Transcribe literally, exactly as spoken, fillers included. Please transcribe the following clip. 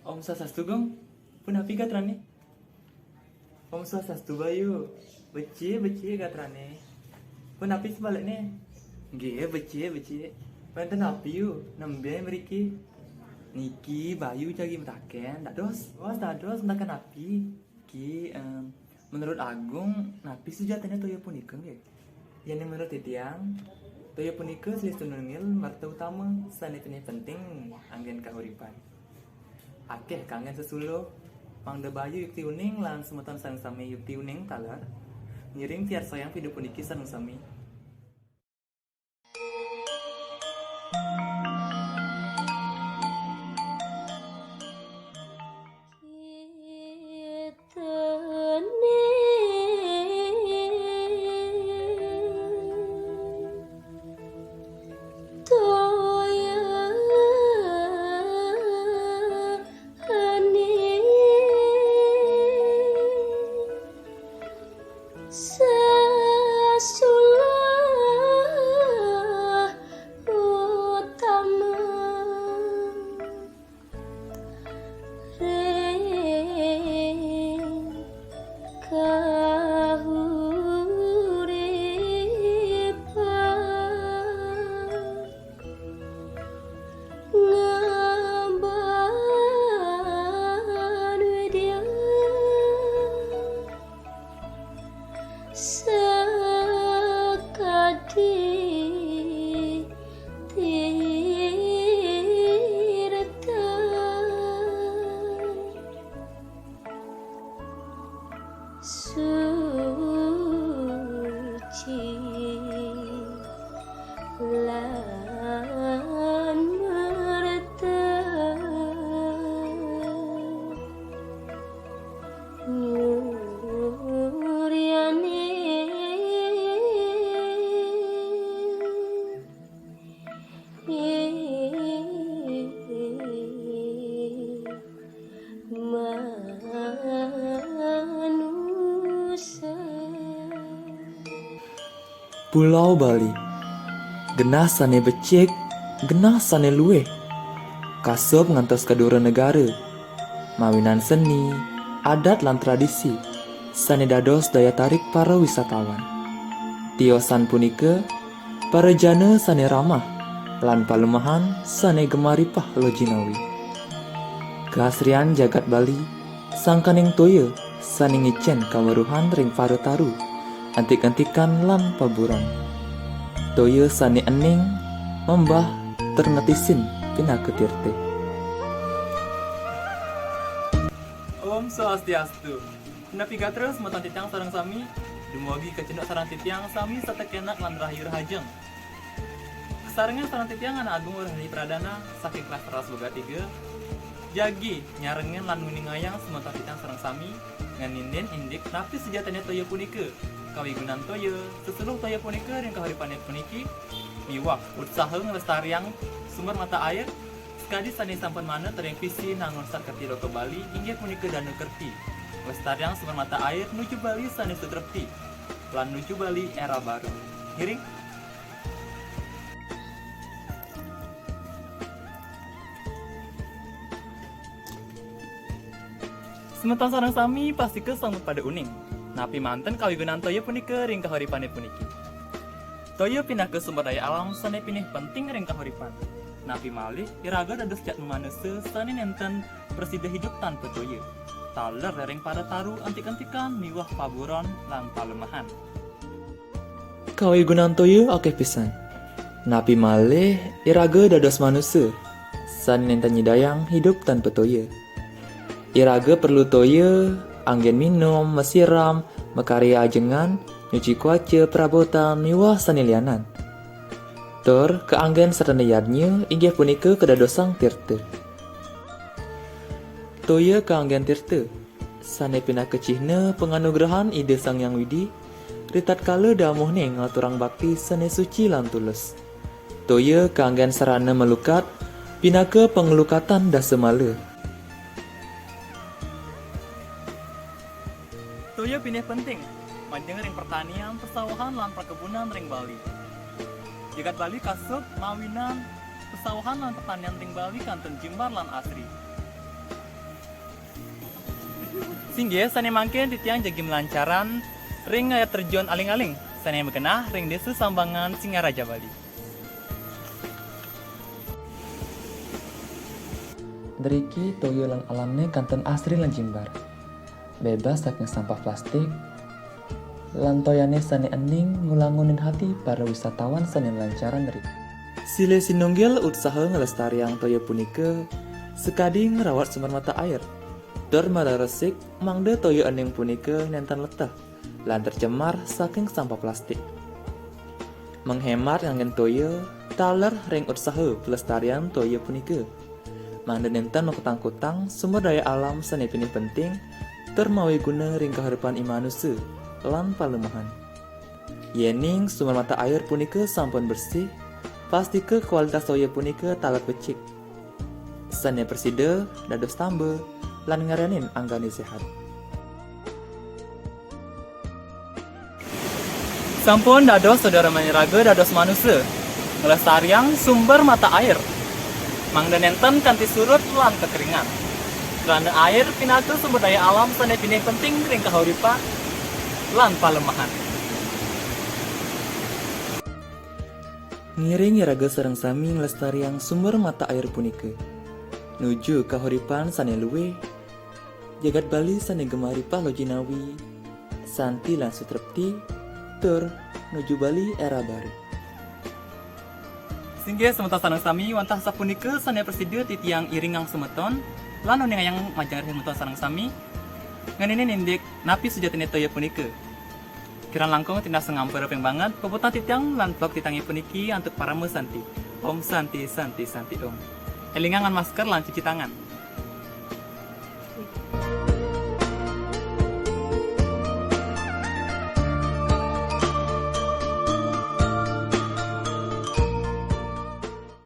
Om Swastiastu, Gung. Punapi gatrané? Om Swastiastu, Bayu. Becik, becik gatrané. Punapi sebalikné? Nggih, becik, becik. Wénten napi, Yu? Nembé mriki? Niki Bayu jagi mataken, dados. Dados, dados mataken napi? Ki, em, menurut Agung, napi sujatiné toya punika, nggih? Yén menurut titiang, toya punika silih satunggal merta utama sané pinih penting anggén kahuripan. Akéh kanggén sesuluh, mangda Bayu yukti uning lan semeton sareng sami yukti uning taler. Ngiring piarsayang vidéo puniki sareng sami. Sasulah utama ring kahuripan. Ngemban widya sakadi tirta suci lan merta nyuriané. Manusa. Pulau Bali, genah sané becik, genah sané luih, kasub ngantos ka dura negara, mawinan seni, adat lan tradisi sané dados daya tarik para wisatawan. Tiosan punika, para jana sané ramah lan palemahan sané gemaripah loh jinawi. Kaasrian jagat Bali, sangkaning toya sané ngicén kaweruhan ring para taru, antik-antikan lan paburon. Toya sané ening, membah, tur ngetisin pinaka tirta. Om Swastiastu. Punapi gatra semeton titiang sareng sami, dumugi kacunduk sareng titiang sami satekenak lan rahayu rahajeng. Kasarengin sareng titiang Anak Agung Wardhani Pradana saking kelas teras boga tiga, jagi nyarengin lan nguningayang semeton titiang sareng sami, ngeninin indik napi sujatiné toya punika, kawigunan toya, sesuluh toya punika ring kahuripané puniki, miwah utsaha nglestariang sumber mata air, sakadi sané sampun manut ring visi Nangun Sarkerti Loka Bali inggih punika Danu Kerti, nglestariang sumber mata air nuju Bali sané sutrepti, lan nuju Bali éra baru. Ngiring. Semeton sareng sami pastika sampun pada uning, napi manten kawigunan toya punika ring kahuripané puniki. Toya pinaka sumber daya alam sané pinih penting ring kahuripan. Napi malih, iraga dados jatma manusa sané nénten prasida hidup tanpa toya. Taler ring para taru antik-antikan miwah paburon lan palemahan. Kawigunan toya akéh pisan. Napi malih iraga dados manusa, sané nénten nyidayang hidup tanpa toya. Iraga perlu toya, anggén minum, masiram, makarya ajengan, nyuci kuaca, perabotan, miwah sané lianan. Tur, kaanggén sarana yadnya inggih punika kadadosang tirta. Toya kaanggén tirta, sané pinaka cihna panganugrahan Ida Sang Hyang Widhi, ritatkala damuhné ngaturang bakti sané suci lan tulus. Toya kaanggén sarana malukat, pinaka panglukatan dasa mala. Toya pinih penting, majeng ring pertanian, pesawahan, lan perkebunan ring Bali. Jagat Bali kasub mawinan pesawahan lan pertanian ring Bali kantun jimbar lan asri. Singgih, sané mangkin titiang jagi malancaran ring air terjun Aling-Aling, sané magenah ring Désa Sambangan, Singaraja, Bali. Driki toya lan alamné kantun asri lan jimbar. Bébas saking sampah plastik, lan toyané sané ening ngulangunin hati para wisatawan sané malancaran driki. Silih sinunggil utsaha nglestariang toya punika sakadi ngrawat sumber mata air, tur mararesik mangda toya ening punika nénten leteh lan tercemar saking sampah plastik. Menghemat nganggén toya taler ring utsaha pelestarian toya punika. Mangda nénten makutang-kutang sumber daya alam sané pinih penting tur mawiguna ring kahuripan i manusa lan palumahan. Yéning sumber mata air punika sampun bersih, pastika kualitas toya punika taler becik, sané prasida dados tamba lan ngrenin anggané séhat. Sampun dados sedera maniraga dados manusa, nglestariang sumber mata air, mangda nénten kanti surut lan kekeringan. Krana air pinaka sumber daya alam sané pinih penting ring kahuripan lan palemahan. Ngiring iraga sareng sami nglestariang sumber mata air punika. Nuju kahuripan sané luwih, jagat Bali sané gemaripah loh jinawi, santi lan sutrepti, tur nuju Bali era baru. Singgih semeton sareng sami, wantah sapunika sané prasida titiang iringang semeton, lan uningayang majeng ring semeton sareng sami, ngeninin indik napi sujatiné toya punika. Kirang langkung titiang ngampura ping banget, puputang titiang lan vlog titiangé puniki antuk parama santi. Om Santi, Santi, Santi Om. Élingang nganggo masker lan cuci tangan.